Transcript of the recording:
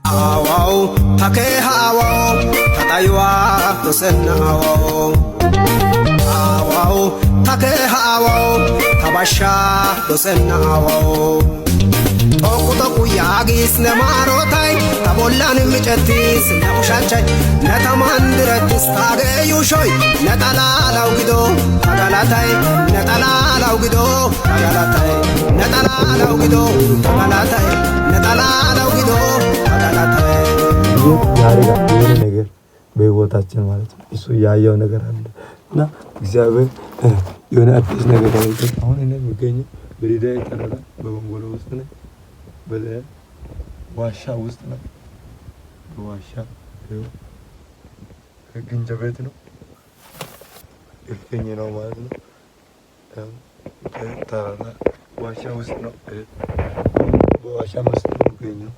Aawawu ta keeha aawawu, ta xayuwaa dosenna aawawu. Aawawu ta keeha aawawu, ta bashshaa dosenna aawawu. Xoqqu xoqqu yaagiis ne maarotay, ta bollan micettiis ne ushachchay, ne taman direttis taagee yuushoy. Ne xalaalawu gido ta galatay, ne xalaalawu gido ta galatay, ne xalaalawu gido ta galatay, ne xalaalawu gido ta galatay. ያደርጋል የሆነ ነገር በህይወታችን ማለት ነው። እሱ ያየው ነገር አለ እና እግዚአብሔር የሆነ አዲስ ነገር ያደርጋል። አሁን እኔ የሚገኘው በዲዳ ተራራ በበንጎሎ ውስጥ ነው። በዋሻ ውስጥ ነው። በዋሻ ግንጃ ቤት ነው። እልፍኝ ነው ማለት ነው። ተራራ ዋሻ ውስጥ ነው። በዋሻ ውስጥ ነው የሚገኘው።